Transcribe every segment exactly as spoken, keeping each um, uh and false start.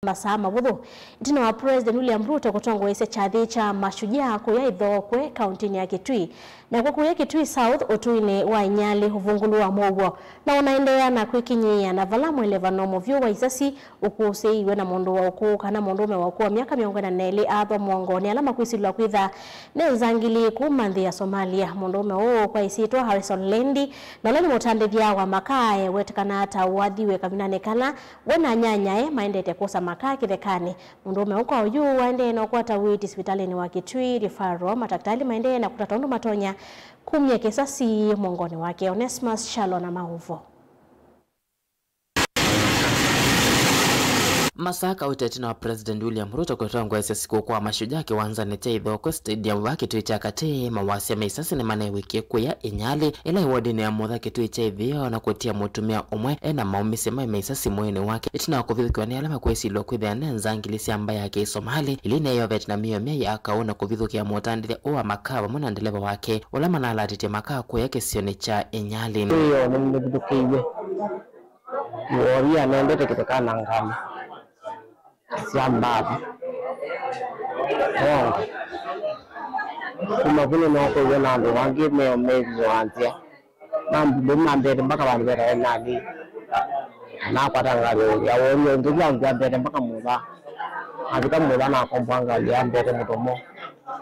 masaa mavũthũ ĩtina wa President William Ruto kũtongoesya kyathĩ kya Mashujaa kũya Ithookwe, kaũntĩnĩ ya Kitui. Nakw'o kũya Kitui South, ũtũinĩ wa Inyali, ũvungũlu wa mũuo na ũnaendeea na kwĩkinyĩĩa, na vala mwelevano mũvyũ wa isasi ũkũsĩĩiw'e na mũndũ wa ũkũũ kana mũndũũme wa ũkũũ wa myaka mĩongo ĩna na ĩlĩ aathwa mũongoonĩ ala makwĩsilwa kwĩtha ne nzangili kuma nthĩ ya Somalia. Mũndũũme ũũ kwa ĩsyĩtwa Harrison Lendi, na ũla nĩ mũtandĩthya wa makaa, ewetekana ta ũathiwe kavindanĩ kala we na anyanyae maendete kwosa makaa kĩthekanĩ. Mũndũũme ũũ kwa oyu waendee na ũkwata ũiiti sivitalĩnĩ wa Kitui Referral, matakĩtalĩ maendee na kũtata ũndũ matonya kumya kĩsasi mũongoonĩ wake. Onesmus Kyalo na maũvoo. Masaa kaũte ĩtina wa President William Ruto kũtongoesya sikũkũ wa Mashujaa kĩwanzanĩ kya Ithookwe Stadium va Kitui kya Katĩ, mawasya ma isasi nĩmanew'ĩkie kũya Inyali, ĩla ĩ wodinĩ ya Mutha Kitui kya Ĩtheo, na kũtia mũtumĩa ũmwe ena maũmĩsye maĩ ma isasi mwĩĩnĩ wake, ĩtina wa kũvithũkĩwa nĩ ala makwĩsilwa kwĩthĩa ne nzangili sya mbaĩ ya Kĩsomali, ila ineeovete na mĩio myaĩ ya kaũ na kũvithũkĩa mũtandĩthya ũũ wa makaa vamwe na ndeleva wake, ũla manalatĩtye makaa kũya kĩsionĩ kya Inyali. Ĩyo nĩnĩvithũkĩiw'e. Mũvovi anendete kĩthekanĩ na ngalĩ sya mbathi. Ongo. Kuma vu nĩnookoiwe na andũ angĩ meo methĩwa nzĩa. Mambũndũ mambete mpaka vandũ vetawa Inali. Nakwata ngalĩ ya wori onthe kila mtu ambete mpaka Mutha. Navika Mutha nakombwa ngalĩ yambete Mũtomo.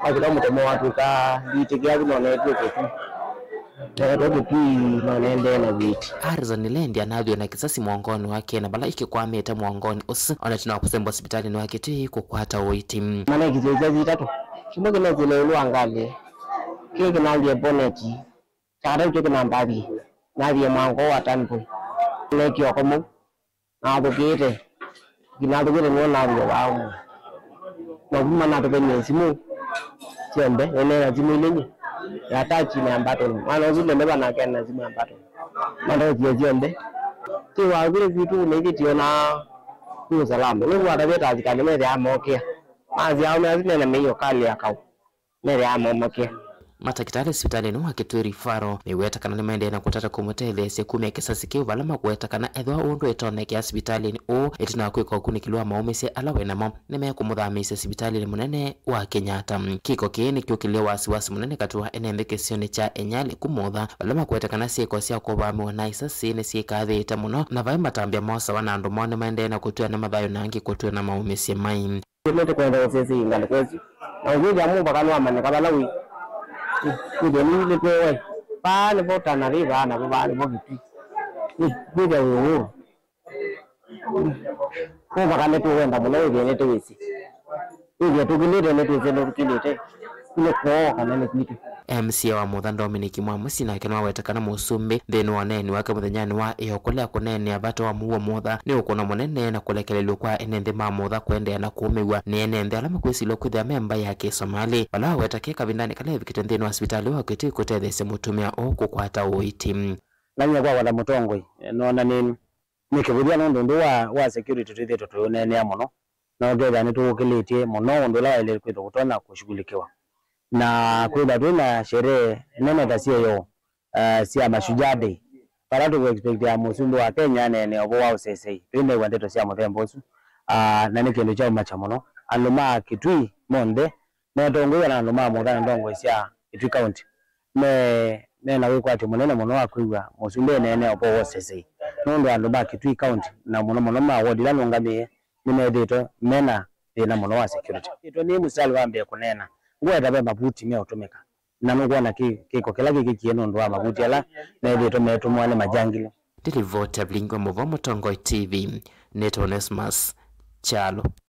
Navika Mũtomo watwĩka nditĩkĩa vu nonetwe kĩtu. Nonetwe kĩtu nonendee na viti. Harrison Lendi anathiwe na kĩsasi mũongoonĩ wake, na vala ikĩkwamĩte mũongoonĩ ũsu, ona ĩtina wa kũsembwa sivitalĩnĩ wa Kitui kũkwata ũiiti. Manekisye isasi itatũ. Kĩmwe kĩnekile ĩũlũ wa ngalĩ. Kĩĩ kĩnalie boneti. Kya katatũ kyo kĩnambavie, nathie mwango wa Tanboy. Neekie o kamau, nathũkĩĩte. Nathũkĩĩte nĩwe nathie vaa ũmwe. Na kuma natũthemie simũ syonthe, nĩneena simũ ilĩ nyie, ya touch na ya button. Mwana ũsu ndendeva nake na simũ ya button. Natũthie syonthe. Twĩ wa kule kwitũ nĩkĩtio na kũ salama. Nĩwatavĩte asikalĩ methĩaa mokĩa. Maasya aũme asu mena mĩio kalĩ ya kaũ. Methĩaa momakĩa. Matakĩtalĩ sivitalĩnĩ wa Kitui Referral meweta kana nĩmaendee na kũtata kũmũtetheesya kumya kĩsasi kĩu, vala makweta kana ethĩwa ũndũ ĩtonyekea sivitalĩnĩ ũũ ĩtina wa kwĩka ũkunĩkĩli wa maũmĩsye ala wĩ namo, nĩmekũmũthamĩĩsya sivitalĩnĩ mũnene wa Kenyatta. Kĩko kĩĩ nĩkyũkĩlile wasiwasi mũnene katĩ wa ene nthĩ kĩsionĩ kya Inyali kũmũtha, vala makweta kana syĩko sya kũvamĩwa na isasi nĩsyĩkathĩĩte mũno, na vai matambya mosawa na andũ moo nĩmaendee na kũtw'ana mathayũ na angĩ kũtw'ana maũmĩsye mai. Nĩtũkwenda ũsĩsĩi ngalĩko ĩsu, na ũkwĩthĩa mũvaka nĩwamanyĩka vala wĩ. Kwĩthĩa nĩwĩlĩtwe we, vaa nĩvo Tana River, na vaa nĩvo Kitui. Kwĩthĩa wĩ ũũ. Mũvaka nĩtũwenda mũno wĩthĩe nĩtũwĩsĩ. Wĩthĩe tũkĩlĩte nĩtwĩsĩ nũtũkĩlĩte. Nĩ kwoo kana nĩ kwitũ. M C A wa Mutha Dominic Mwamusi nake nĩwaweta kana mũsumbĩ nthĩnĩ wa ũneeni wake mũthenyanĩ wa ĩyo kũlea kũneenea vata wa mũuo Mutha nĩ ũkũno mũnene na kũlekelelw'a kwa ene nthĩ ma Mutha kũendeea na kũũmĩw'a nĩ ene nthĩ ala makwĩsilwa kwĩthĩa me mbaĩ ya Kĩsomalĩ, vala waweta ke kavindanĩ kala evikĩte nthĩnĩ wa sivitalĩ wa Kitui kũtetheesya mũtumĩa ũũ kũkwata ũiiti. Na nyie kwakwa ta mũtongoi, noona nĩ, nĩ kĩvũthya nũndũ ũndũ wa, wa security twĩthĩĩtwe tũyĩũneenea mũno, na ũkethĩa nĩtũũkĩlĩtye mũno ũndũ ũla waĩle kwĩthwa ũtonya kũshughulikiwa. Na kwĩthwa twĩ na sherehe nene ta syĩyo, uh, sya Mashujaa Day, vala tũkũexpectia mũsumbĩ wa Kenya aneene ũvoo wa ũsesei, twĩneew'a ndeto sya mũthemba ũsu, uh, na nĩ kĩndũ kya ũmakya mũno. Andũ ma Kitui monthe metongoew'a na andũ ma Mutha na ndongoi sya Kitui County me, me na wĩkwatyo mũnene mũno wa kwĩw'a mũsumbĩ eneenea ũvoo wa ũsesei, nũndũ andũ ma Kitui County, na mũno mũno ma ward ila nũngamĩe, nĩmethĩĩtwe me na thĩna mũno wa security. Ĩtwe nĩ mũsitalĩ wa mbee kũneena, ngweta ve mavuti meũtũmĩka, na nũkwona kĩ-, kĩko kĩla kĩkĩkie nũndũ wa mavuti ala methĩĩtwe meĩtũmĩwa nĩ majangili. Ndilivota Vilingwa Mũvoo, Mũtongoi T V, nĩtwa Onesmus Kyalo.